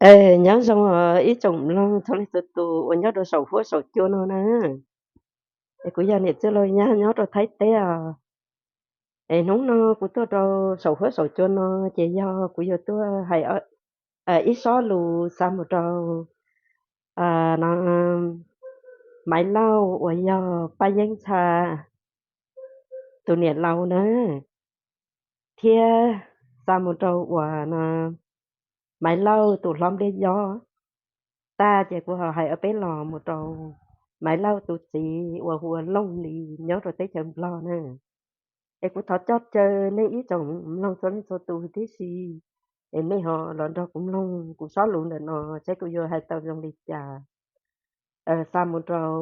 Es nyob zoo os ib tsoom mloog txhua leej txhua tus uas nyob rau saum huab saum cua no na. Es kuv yog niam Txwj Lauj Nyab nyob rau Thaib teb os. Es hnub no kuv tuaj rau saum huab saum cua no ces yog kuv yuav tuaj hais ib sob lus xa mus rau no Maiv Lauj uas yog Paj Yeeb Ntsha tus niam laus na, thiab xa mus rau uas no Maiv Lauj tus hlob Npliaj Yob. Tag ces kuv ho hais ob peb los mus rau Maiv Lauj tus txiv uas hu ua Looj Lis nyob rau teb chaws Nplog na. Es kuv thov coj caw nej ib tsoom mloog txhua leej txhua tus tib si, es nej ho los nrog kuv mloog kuv sob lus ntawm no seb kuv yuav hais tau zoo li cas xa mus rau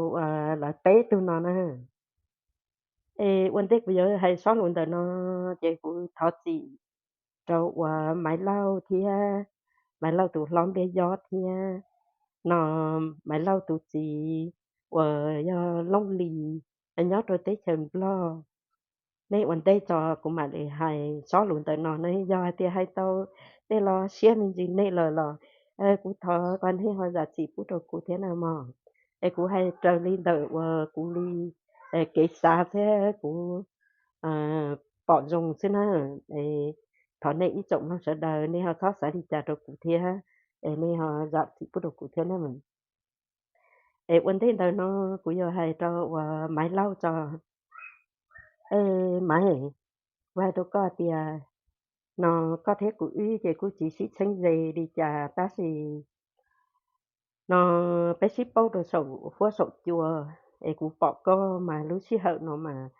lawv peb tug no na. Es ua ntej kuv yuav hais sob lus ntawm no ces kuv thov txim rau uas Maiv Lauj thiab Maiv Lauj tus hlob Npliaj Yob thiab no Maiv Lauj tus txiv uas yog Looj Lis nyob rau teb chaws Nplog. Nej ua ntej tso kuv mam li hais sob lus ntawm no ne, yog hais tias hais tau tej lo siab me ntsis nej lawm los kuv thov kom nej ho zam txim pub rau kuv thiab na mog. Es kuv hais raws li ntawm uas kuv li kev xav thiab kuv pom zoo xwb na. Thov nej ib tsoom mloog sawv daws nej ho txhob xav li cas rau kuv thiab, es nej ho zam txim pub rau kuv thiab na. Es ua ntej ntawd no kuv yuav hais rau uas Maiv Lauj tso. Maiv, kuv hais rau koj tias no koj thiab kuv wb ces kuj tsis sib txheeb ze li cas tab sis no peb sib paub rau saum huab saum cua, es kuv pom koj mas lub sij hawm no mas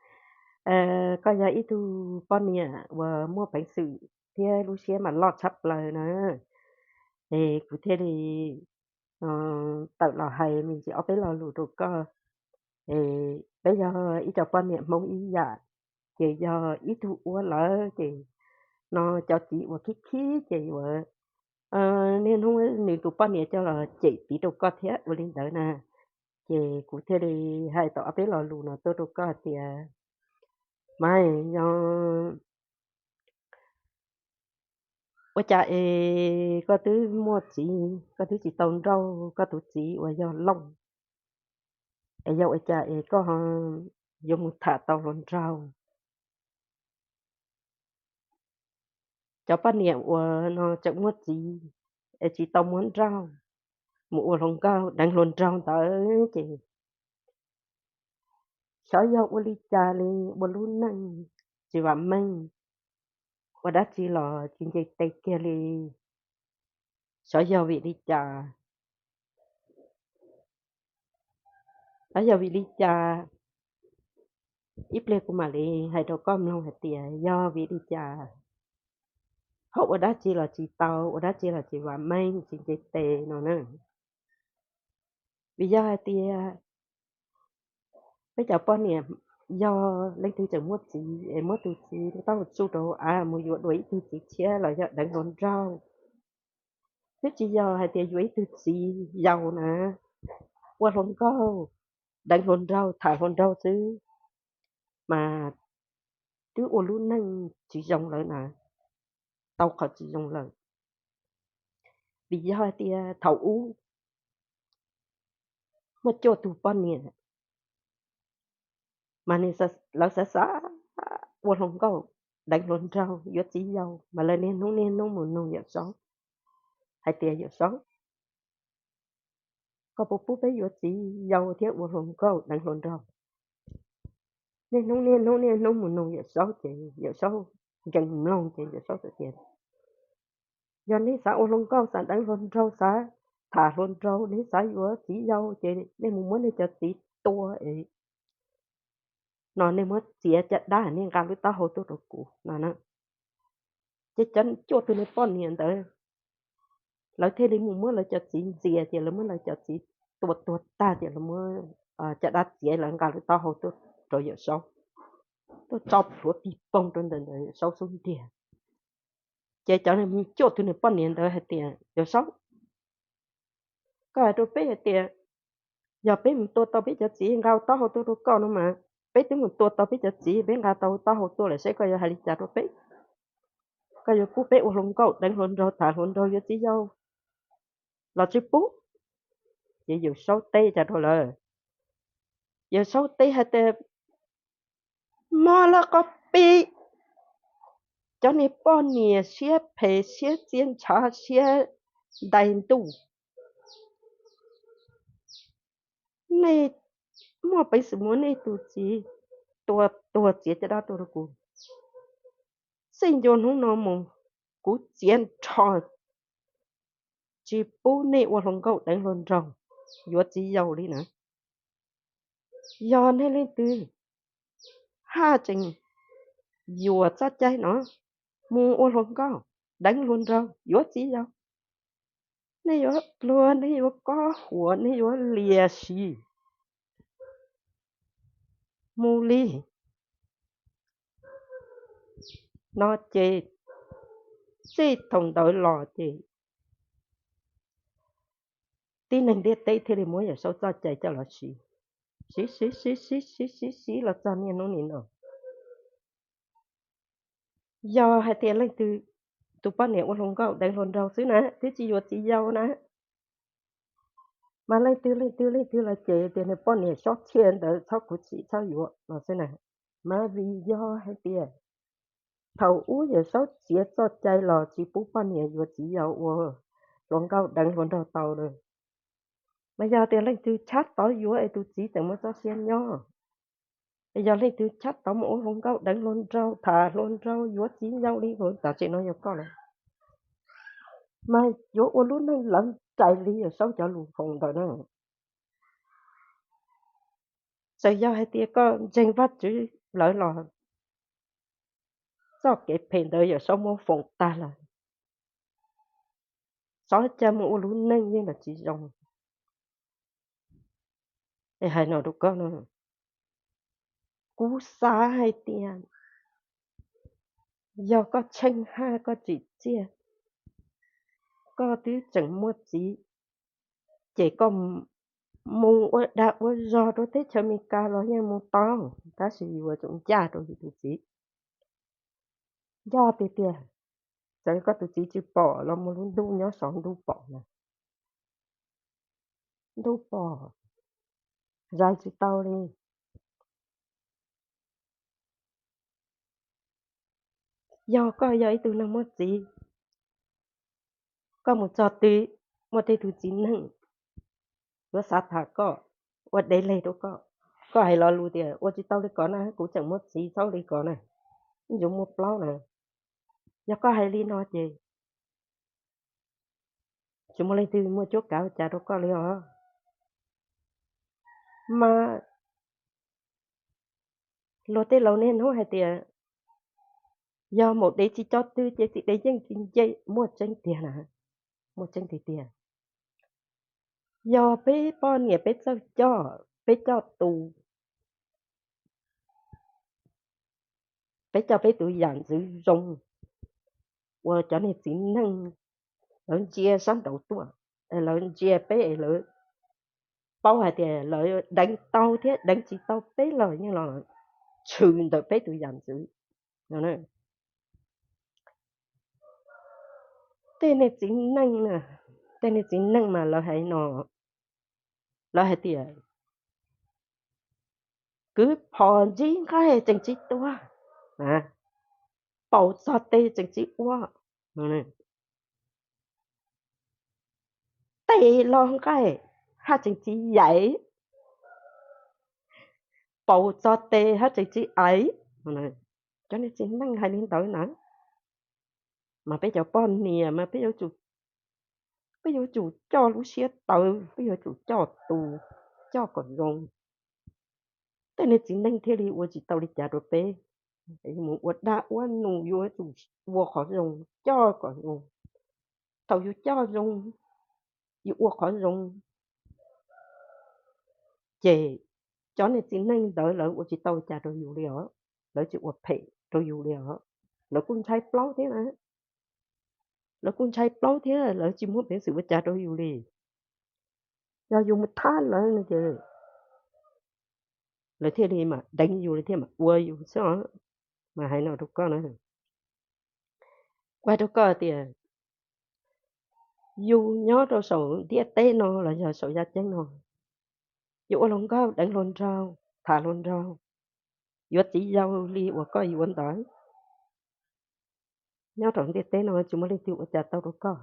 koj yog ib tug poj niam uas muaj peev xwm thiab lub siab mas loj tshaj plaws na. Es kuv thiaj li tawm los hais me ntsis ob peb lo lus rau koj. Peb yog ib co poj niam Hmoob ib yam, ces yog ib tug ua lawm ces no cov txiv uas khib khib ces yuav niaj hnub nws tus poj niam coj los cem tiv rau koj thiab ua li ntawd na. Ces kuv thiaj li hais tau ob peb lo lus no tuaj rau koj hais tias, Maiv, yog ua cas es koj twb muaj txiv koj twb tsis tau nrauj koj tus txiv uas yog Looj? Es yog ua cas es koj yuav mus tham tau hluas nraug? Cov poj niam uas no tseem muaj txiv es tsis tau muab nrauj, mus ua hluas nkauj deev hluas nraug ntawd ces xyov yog ua li cas li, ua lub neej tsis vam meej, ua dab tsi los tsis nce tes kiag li. Xyov yog vim li cas? Xyov yog vim li cas? Ib pliag kuv mam li hais rau koj mloog hais tias yog vim li cas ho ua dab tsi los tsis tau, ua dab tsi los tsis vam meej, tsis nce tes no na. Vim yog hais tias peb cov poj niam yog leej twg tseem muaj txiv es muab tus txiv taub hau tsuj rau av mus yuav dua ib tug txiv tshiab los yog deev hluas nraug, twb tsis yog hais tias yuav ib tug txiv yau na, ua hluas nkauj, deev hluas nraug, tham hluas nraug xwb mas twb ua lub neej tsis zoo lawm na, tau qhov tsis zoo lawm. Vim yog hais tias thaum ub muaj cuaj tug poj niam mas lawv xav xav ua hluas nkauj, deev hluas nraug, yuav txiv yau mas lawv niaj hnub niaj hnub mus nug Yawm Saub hais tias, Yawm Saub, koj puas pub peb yuav txiv yau thiab ua hluas nkauj deev hluas nraug? Niaj hnub niaj hnub niaj hnub mus nug Yawm Saub ces Yawm Saub nkees mloog ces Yawm Saub txawm tias, Yog nej xav ua hluas nkauj, xav deev hluas nraug, xav tham hluas nraug, nej xav yuav txiv yau ces nej mus muab nej cov txiv tua es no nej muab txiav caj dab, nej nqa lub taub hau tuaj rau kuv no na. Ces cov cuaj tug niag poj niam ntawd lawv thiaj li mus muab lawv cov txiv ntxias, ces lawv muab lawv cov txiv tua tuag tag, ces lawv muab caj dab txiav, lawv nqa lub taub hau tuaj rau Yawm Saub, tuaj tso plhuav pig poog rau ntawm ntawm Yawm Saub xub ntiag. Ces cov cuaj tug niag poj niam ntawd hais tias, Yawm Saub, koj hais rau peb hais tias yog peb mus tua tau peb cov txiv, nqa taub hau tuaj rau koj no mas, peb twb mus tua tau peb cov txiv, peb nqa tau taub hau tuaj lawm, seb koj yuav hais li cas rau peb? Koj yuav pub peb ua hluas nkauj, deev hluas nraug, tham hluas nraug, yuav txiv yau, los tsis pub. Ces Yawm Saub teb cas rau lawv, Yawm Saub teb hais tias, mog loj qoj pib, cov niag poj niam siab phem siab txiaj ntshav siab ntais ntuj, nej muaj peev xwm muab nej tus txiv tua tuag txiav caj dab tuaj rau kuv. Txij ncua hnub no mus kuv txiav nrho tsis pub nej ua hluas nkauj deev hluas nraug yuav txiv yau li na. Yog nej leej twg haj tseem yuam txoj cai no mus ua hluas nkauj deev hluas nraug yuav txiv yau, nej yuav pluag, nej yuav kob huam, nej yuav liam sis mus li no ces txij thaum ntawd los ces tib neeg ntiaj teb thiaj li muab Yawm Saub txoj cai coj los siv, siv siv siv siv siv siv siv los txog niaj hnub nim no. Yog hais tias leej twg tus poj niam ua hluas nkauj deev hluas nraug xwb na, twb tsis yuav txiv yau na, mas leej twg leej twg leej twg los ces tias nws poj niam sob txhiaj ntawd txhob khuv xim txhob yuav no xwb na. Mas vim yog hais tias thaum ub Yawm Saub txiav txoj cai los tsis pub poj niam yuav txiv yau ua hluas nkauj deev hluas nraug tau lawm, mas yog tias leej twg tshab tod yuav es tus txiv tseem muaj txoj sia nyob, es yog leej twg tshab tod mus ua hluas nkauj deev hluas nraug tham hluas nraug yuav txiv yau li tam sim no yog koj lawm, mas yuav ua lub neej lawv rais li Yawm Saub cov lus foom ntawd na. Txawm yog hais tias koj ntseeg Vajtswv lawm los txoj kev phem ntawd Yawm Saub muab foom tag lawm. Xyov cas mus ua lub neej yeej los tsis zoo. Es hais no rau koj no, kuv xav hais tias yog koj tsheej haj koj tsim txiaj, koj twb tseem muaj txiv, ces koj mus ua dag ua zog rau teb chaws Amelikas los yeej mus tau, tab sis yuav tsum ncaj rau yus tus txiv. Ncaj tiag tiag, txawm koj tus txiv tsis pom los mus lub ntuj nyob saum ntuj pom na, ntuj pom, zais tsis tau li. Yog koj yog ib tug neeg muaj txiv, koj mus txog twg muaj tej tug txiv neej yuav xav tham koj, ua dev leg rau koj, koj hais lo lus tias ua tsis tau li ko na, kuv tseem muaj txiv, txhob li ko na, yuav muaj plaub na. Yog koj hais li no ces tsis muaj leej twg muaj cuab kav ua cas rau koj li os. Mas luag tej laus niaj hnub hais tias yog maum dev tsis coj twg ces txiv dev yeej tsis nce, muaj tseeb tiag na, muaj tseeb tiag tiag. Yog peb poj niam peb txawj coj, peb coj tus, peb coj peb tus yam ntxwv zoo, uas cov niag txiv neej lawv ntsia sab nraud tuaj, lawv ntsia peb, lawv paub hais tias lawv deev tau thiab deev tsis tau peb los yeej los tshwm ntawm peb tus yam ntxwv. Tej niag txiv neej, tej niag txiv neej mas lawv hais no, lawv hais tias kwv phom ntsib nqaij tseem tsis tuag, paus txog tes tseem tsis ua, tes los nqaij haj tseem tsis yaiv, paus txog tes haj tseem tsis aiv. Cov niag txiv neej hais li ntawd na, mas peb cov poj niam mas peb yuav tsum coj lub siab tawv, peb yuav tsum coj tus, coj kom zoo, tej niag txiv neej thiaj li ua tsis tau li cas rau peb. Mus ua dab ua num yuav tsum ua qhov zoo, coj kom zoo. Thaum yus coj zoo, yus ua qhov zoo, ces cov niag txiv neej ntawd lawv ua tsis tau li cas rau yus li os, lawv tsis ua phem rau yus li os. Lawv kuj ntshai plaub thiab na, lawv kuj ntshai plaub thiab lawv tsis muaj peev xwm ua cas rau yus li. Yog yus mus thab lawv no ces lawv thiaj li mam deev yus, lawv thiaj mam ua yus xwb os. Mas hais no rau koj na, kuv hais rau koj tias yus nyob rau saum ntiaj teb no los yog saum yaj ceeb no, yuav ua hluas nkauj deev hluas nraug, tham hluas nraug, yuav txiv yau li uas koj yuav ntawd, nyob rau ntiaj teb no tsis muaj leej twg ua cas tau rau koj.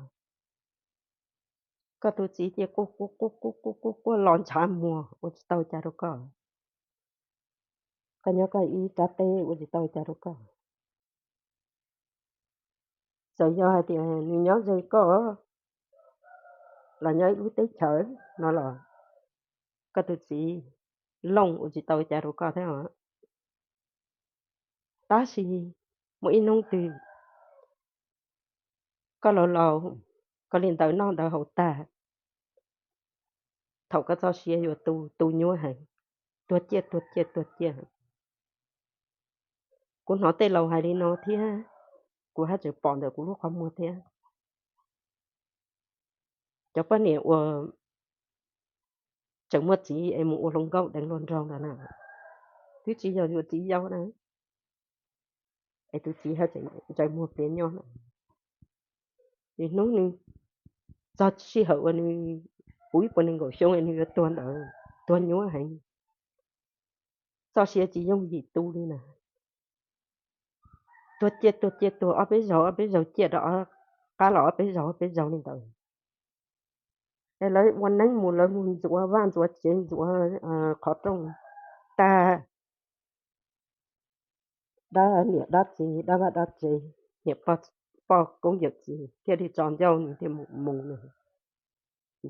Koj tus txiv ces quaj quaj quaj quaj quaj quaj los ntshav muag ua tsis tau cas rau koj. Koj nyob koj ib rab teb ua tsis tau cas rau koj. Txawm yog hais tias nws nyob ze koj los nyob ib lub teb chaws no los koj tus txiv looj ua tsis tau cas rau koj thiab os. Tab sis muaj ib hnub twg koj laus laus, koj li ntawd noj ntawd haus tag, thaum koj txoj sia yuav tu, tu nyuaj heev, tuag ciaj tuag ciaj tuag ciaj. Kuv hnov tej laus hais li no thiab, kuv haj tseem pom ntawm kuv lub qhov muag thiab. Cov poj niam uas tseem muaj txiv es mus ua hluas nkauj deev hluas nraug ntawd na, twb tsis yog yuav txiv yau na, es tus txiv haj tseem ntsais muag plias nyob na. Ib hnub nws txog sij hawm uas nws puv ib puas nees nkaum xyoo es nws yuav tuag ntawd, tuag nyuaj heev, txoj sia tsis yooj yim tu li na. Tuag ciaj tuag ciaj tuag ob peb zaug ob peb zaug ciaj rau qab los ob peb zaug ob peb zaug li ntawd. Es lawv ua neeb mus lawv mus ntxuav vaj ntxuav tsev ntxuav qhov rooj tag, dab niam dab txiv dab vaj dab tsev, niam poj koob yawm txiv thiaj li tso ncauj nws thiaj mus, nws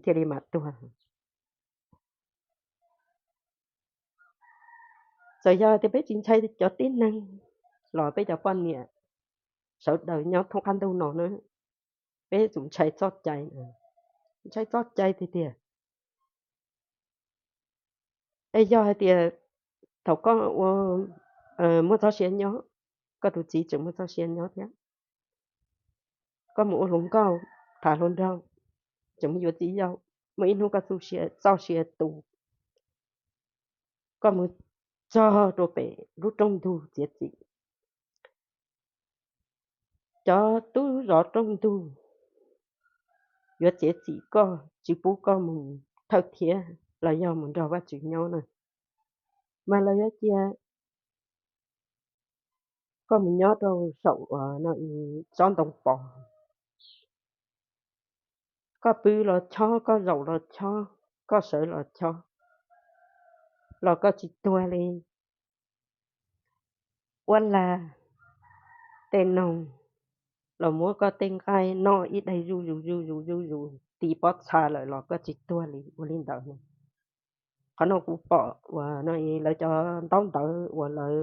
thiaj li mam tuag. Txawm yog tias peb tsis ntshai cov tib neeg los peb cov poj niam sawv daws nyob thoob qab ntuj no na, peb tsum ntshai txoj cai, ntshai txoj cai tiag tiag. Es yog hais tias thaum koj ua, muaj txoj sia nyob, koj tus txiv tseem muaj txoj sia nyob thiab, koj mus ua hluas nkauj, tham hluas nraug, tseem mus yuav txiv yau, muaj ib hnub koj txoj sia tu, koj mus txog rau pem lub rooj ntug txiav txim, cov tub zov rooj ntug yuav txiav txim koj, tsis pub koj mus thawj thiab los yog mus nrog Vajtswv nyob na, mas lawv yuav cia koj mus nyob rau saum tsob ntoo pos. Koj pw los chob, koj zaum los chob, koj sawv los chob, los koj tsis tuag li. Uab lag tej noog los muab koj tej nqaij noj ib daig zuj zus zuj zus zuj zus ti pob txha lawm los koj tsis tuag li. Ua li ntawd, qhov no kuv pom uas lawv cov ntaub ntawv uas lawv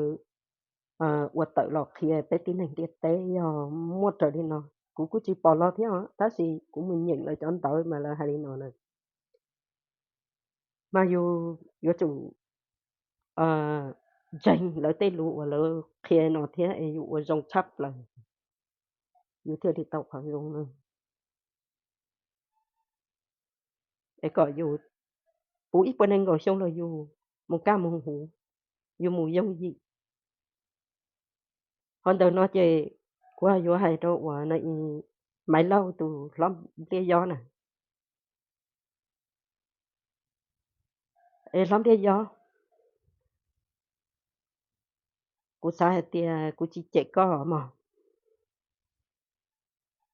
ua tawm los qhia peb tib neeg ntiaj teb yog muaj raws li no. Kuv kuj tsis pom los thiab, tab sis kuv mus nyeem lawv cov ntawv mas lawv hais li no na. Mas yus yuav tsum ntseeg lawv tej lus uas lawv qhia no thiab es yus ua zoo tshaj plaws, yus thiaj li tau qhov zoo na. Es kom yus puv ib puas nees nkaum xyoo los yus mus kaj mus huv, yus mus yooj yim. Qhov ntawm no ces kuv yuav hais rau uas no, Maiv Lauj tus hlob Npliaj Yob na. Es hlob Npliaj Yob, kuv xav hais tias kuv tsis cem koj mog.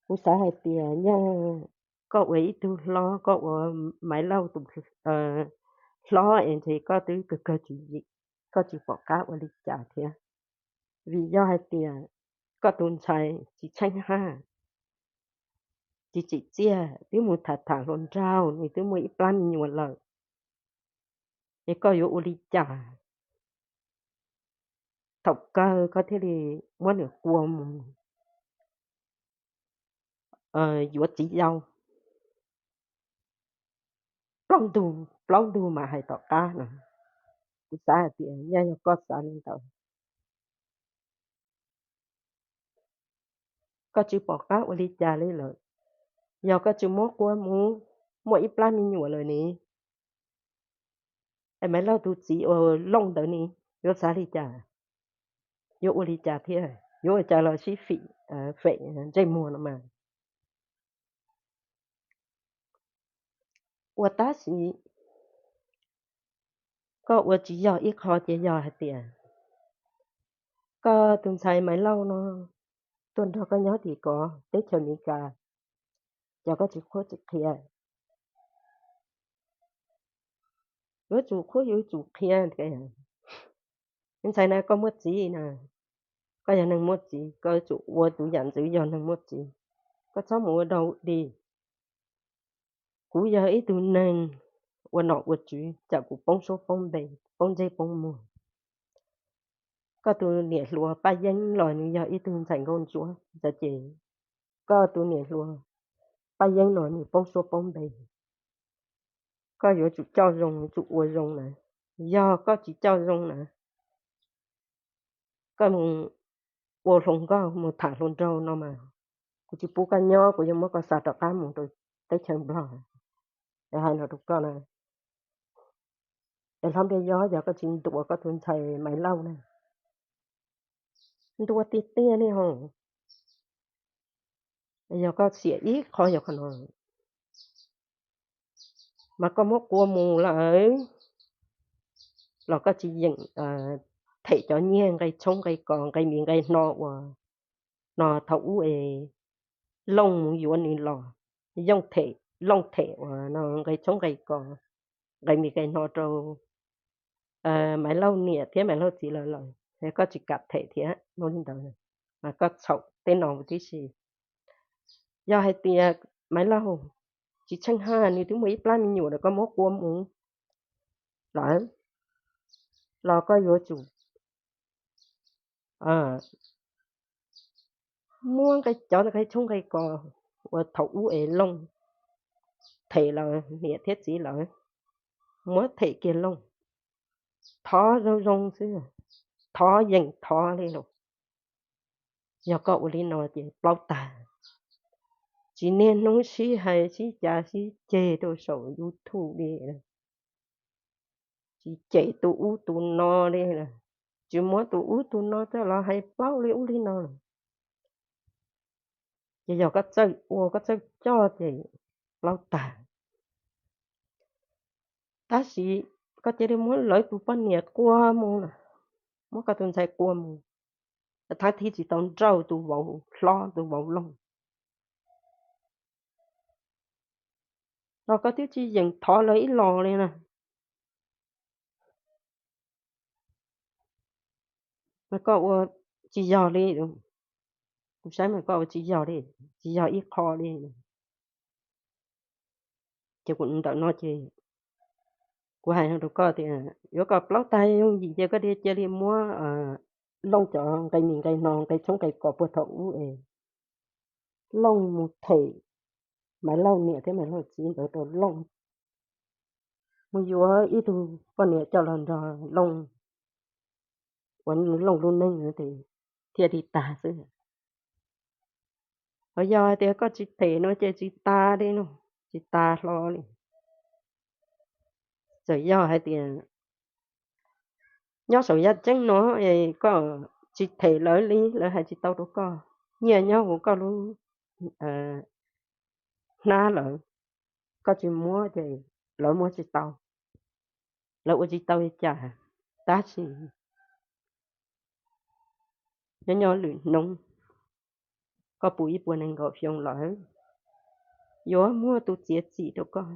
Kuv xav hais tias nyaj koj ua ib tug hlob, koj ua Maiv Lauj tus hlob es ntshe koj twb kawg kawg tswv yim, koj tsis pom qab ua li cas thiab. Vim yog hais tias koj tus ntxhais tsis tsheej haj, tsis tsim txiaj, twb mus tham tham hluas nraug, nws twb muaj ib plab me nyuam lawm, es koj yuav ua li cas? Thaum kawg koj thiaj li muab nws qua mus yuav txiv yau. Plaub ntug, plaub ntug mas hais tom qab no. Kuv xav hais tias nyaj yog koj xav li ntawd, koj tsis pom qab ua li cas li lawm. Yog koj tsis muab qua mus, muaj ib plab me nyuam lawm ne, es Maiv Lauj tus txiv uas Looj ntawd ne, yuav xav li cas? Yuav ua li cas thiab? Yuav ua cas los sib fim fem ntsej muag no mas. Ua tab sis koj ua tsis yog ib qho ces yog hais tias koj tus ntxhais Maiv Lauj no tuaj nrog koj nyob tim ko teb chaws Amelikas, ces koj tsis qhuab tsis qhia. Yuav tsum qhuab yuav tsum qhia. Ntxhais na, koj muaj txiv na, koj yog neeg muaj txiv, koj yuav tsum ua tus yam ntxwv yog neeg muaj txiv. Koj txhob mus ua dog dig. Kuv yog ib tug neeg ua nom ua tswv, cas kuv poob suab poob npe, poob ntsej poob muag. Koj tus niam hluas Paj Yeeb los nws yog ib tug ntxhais nkauj ntsuab ntxawm ces koj tus niam hluas Paj Yeeb los nws poob suab poob npe. Koj yuav tsum coj zoo, yuav tsum ua zoo na. Yog koj tsis coj zoo na, koj mus ua hluas nkauj mus tham hluas nraug no mas kuv tsis pub koj nyob, kuv yuav muab koj xa rov qab mus rau teb chaws Nplog. Es hais no rau koj na, es hlob Npliaj Yob, yog koj tsis ntuas koj tus ntxhais Maiv Lauj na, ntuas tiag tiag li ho, yog koj xiam ib qho yog qhov no mas koj muab qua mus lawm los koj tsis yeem them cov nyiaj nqe tshoob nqe kos nqe mis nqe hno uas no thaum ub es Looj mus yuav nws los, Yooj them, Looj them uas no nqe tshoob nqe kos nqe mis nqe hno rau Maiv Lauj niam thiab Maiv Lauj txiv lawv lawm, koj tsis kam them thiab muaj li ntawd, mas koj txhaum tej no tib si. Yog hais tias Maiv Lauj tsis tsheej haj, nws twb muaj ib plab me nyuam lawm, koj muab qua mus lawm los koj yuav tsum muab nqe cov nqe tshoob nqe kos uas thaum ub es Looj them lawv, niam thiab txiv lawv, muab them kiag Looj, thov zoo zoo xwb, thov yeem thov li lawm. Yog koj ua li no ces plaub tag, tsis niaj hnub sib hais sib cav sib ceg rau saum YouTube li, tsis cem tus ub tus no li, tsis muab tus ub tus no coj los hais plaub li ub li no. Ces yog koj txawj ua koj txawj coj ces plaub tag. Tab sis koj cia li muab lawv tus poj niam qua mus, muab koj tus ntxhais qua mus, thab thib tsis tau nrauj tus vauv hlob tus vauv Looj los koj twb tsis yeem thov lawv ib los li na. Mas koj ua tsis yog li, kuv saib mas koj ua tsis yog li, tsis yog ib qho li. Ces kuv ntawm no ces kuv hais no rau koj tias yuav kom plaub tag yooj yim ces koj cia li muab Looj cov nqe mis nqe hno nqe tshoob nqe kos puag thaum ub es Looj mus them Maiv Lauj niam thiab Maiv Lauj txiv ntawd rau Looj, mus yuav ib tug poj niam coj los nrog Looj, ua Looj lub neej thiaj li tag xwb. Ho yog hais tias koj tsis them no ces tsis tas li no, tsis tas hlo li. Txawm yog hais tias nyob saum yaj ceeb no es koj tsis them lawv li, lawv hais tsis tau rau koj, nyiaj nyob hauv koj lub hnab lawm, koj tsis muab ces lawv muab tsis tau, lawv ua tsis tau li cas. Tab sis nyob nyob lwm hnub koj puv ib puas nees nkaum xyoo lawm, yuav muaj tus txiav txim rau koj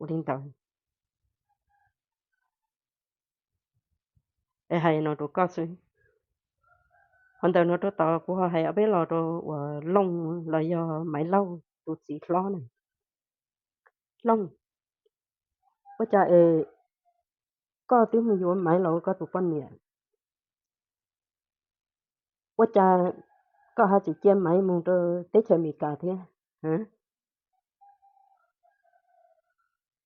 ua li ntawd. Es hais no rau koj xwb. Qhov ntawm no rau tod kuv ho hais ob peb los rau uas Looj los yog Maiv Lauj tus txiv hlob na. Looj, ua cas es koj twb mus yuav Maiv los ua koj tus poj niam, ua cas koj ho tseem cia Maiv mus rau teb chaws Amelikas thiab?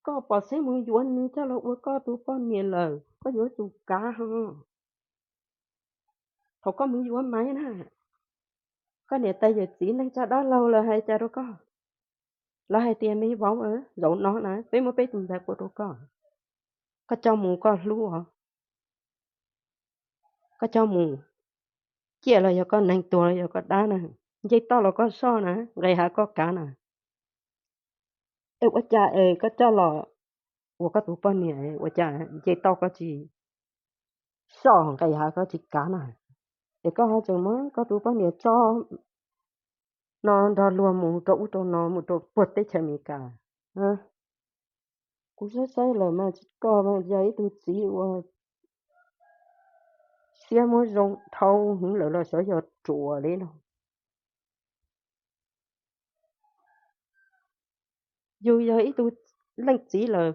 Koj pom xeeb mus yuav nws coj los ua koj tus poj niam lawm, koj yuav tsum kav ho. Thaum koj mus yuav Maiv na, koj niam tais yawm txiv neej tsa dab laug lawv hais cas rau koj? Lawv hais tias me vauv, zaum no na peb muab peb tus ntxhais qua rau koj, koj coj mus koj hlub os. Koj coj mus, ciaj los yog koj neeg, tuag los yog koj dab na, nce toj los koj soj na, nqis hav koj kav na. Es ua cas es koj coj los ua koj tus poj niam ua cas nce toj koj tsis soj nqis hav koj tsis kav na? Es koj ho tseem muab koj tus poj niam tso no nrog luag mus rau ub rau no mus rau puag teb chaws Amelikas. Kuv saib saib lawm mas koj yog ib tug txiv uas siab muab zoo dhau hwv lawm los xyov yog ruam li no. Yus yog ib tug leej txiv lawm,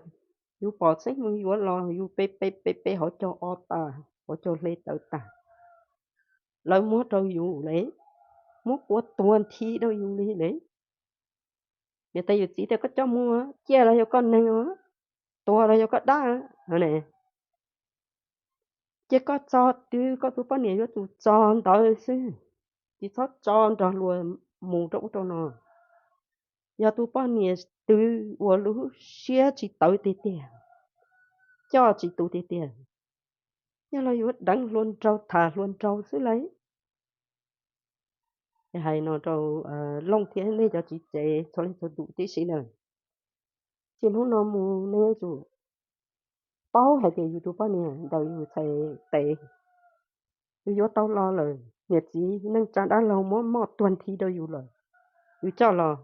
yus pom txheeb mus yuav los yus pe pe pe pe hauv caug o tas, hauv caug hle tawv tas, lawv muab rau yus li, muab kua tuag nthi rau yus li li. Niam tais yawm txiv tias koj coj mus ciaj los yog koj neeg, tuag los yog koj dab ne. Ces koj tso twg koj tus poj niam yuav tsum tso ntawd xwb, tsis txhob tso nrog luag mus rau ub rau no. Yog tus poj niam twg uas lub siab tsis tawv tiag tiag, coj tsis tu tiag tiag, yog los yuav deev hluas nraug tham hluas nraug xwb lauj. Hais no rau Looj thiab nej cov txiv tsev txhua leej txhua tus tib si na. Txij hnub no mus nej yuav tsum paub hais tias yus tus poj niam ntawm yus txhais tes, yus yuav tau los lawm, niam txiv neej tsa dab laug muab moj tuag nthi rau yus lawm, yus coj los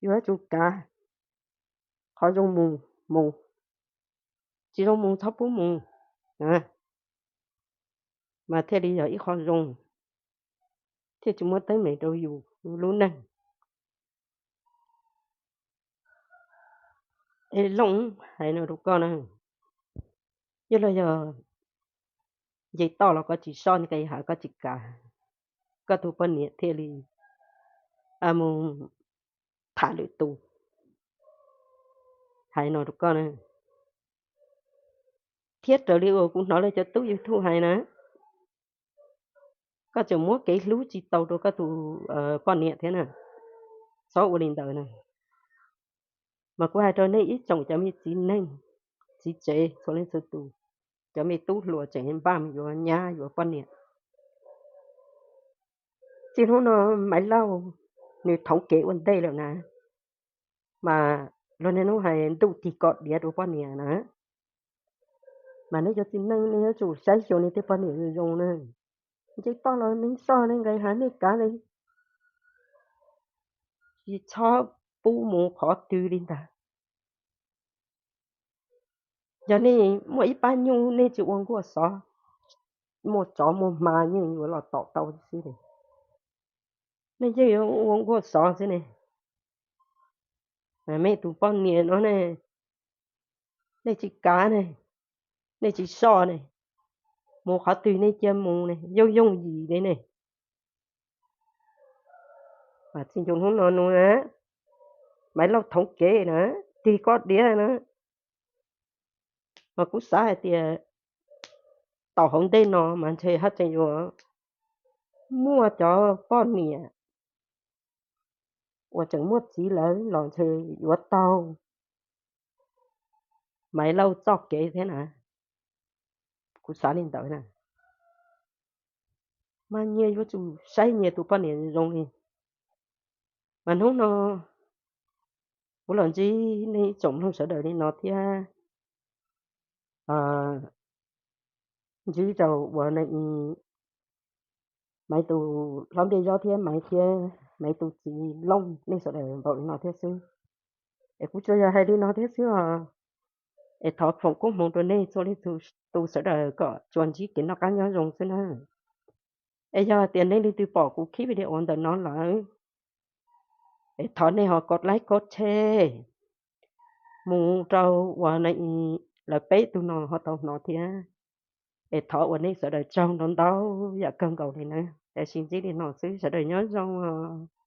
yus yuav tsum kav, qhov zoo mus mus, tsis zoo mus txhob pub mus, mas thiaj li yog ib qho zoo, thiaj tsis muab teeb meem rau yus lub neej. Es Looj, hais no rau koj na, yog los yog nce toj los koj tsis soj nqis hav koj tsis kav, koj tus poj niam thiaj li mus tham lwm tus. Hais no rau koj na, thiab raws li uas kuv hnov lawv cov tub YouTube hais na, koj tseem muab kev hlub tsis tau rau koj tus poj niam thiab na, txhob ua li ntawd na. Mas kuv hais rau nej ib tsoom cov me txiv neej, txiv tsev txhua leej txhua tus, cov me tub hluas tseem npaj mus yuav nyab yuav poj niam. Txij hnub no Maiv Lauj nws thoob kev ua ntej lawm na, mas luag niaj hnub hais ntuj tig kom diav rau poj niam na. Mas nej cov txiv neej nej yuav tsum saib xyuas nej tej poj niam zoo zoo na. Nce toj los nej soj nej nqis hav nej kav li, tsis txhob pub mus qhov twg li ntag. Yog nej muaj ib pab nyuj nej tsis ua nkuaj xov, muaj tsov muaj hma yeej yuav los tom tau xwb li. Nej yeej yuav ua nkuaj xov xwb ne. Nej tus poj niam no ne, nej tsis kav ne, nej tsis soj ne, mus qhov twg nej cia mus ne, yooj yooj yim li ne. Txij ntua hnub no nug na, Maiv Lauj thoob kev na, tig kom diav na. Mas kuv xav hais tias tom hauv ntej no mas ntshe haj tseem yuav muaj cov poj niam uas tseem muaj txiv lawm los ntshe yuav taug Maiv Lauj txoj kev thiab na. Kuv xav li ntawd na. Mas nyias yuav tsum saib nyias tus poj niam zoo li. Mas hnub no kuv los ntsib nej tsoom mloog sawv daws li no thiab, ntsib rau uas Maiv tus hlob Npliaj Yob thiab Maiv thiab Maiv tus txiv Looj nej sawv daws npaum li no thiab xwb. Es kuv tsuas yog hais li no thiab xwb os. Es thov foom koob hmoov rau nej txhua leej txhua tus sawv daws kom tsuas ntsib kev noj qab nyob zoo xwb na. Es yog tias nej leej twg pom kuv clip video ntawm no lawm, es thov nej ho kov like kov share mus rau uas lawv peb tug no ho tau hnov thiab. Es thov uas nej sawv daws tsaug ntau ntau yam kawg nkaus li na. Es sib ntsib li no xwb, sawv daws nyob zoo os.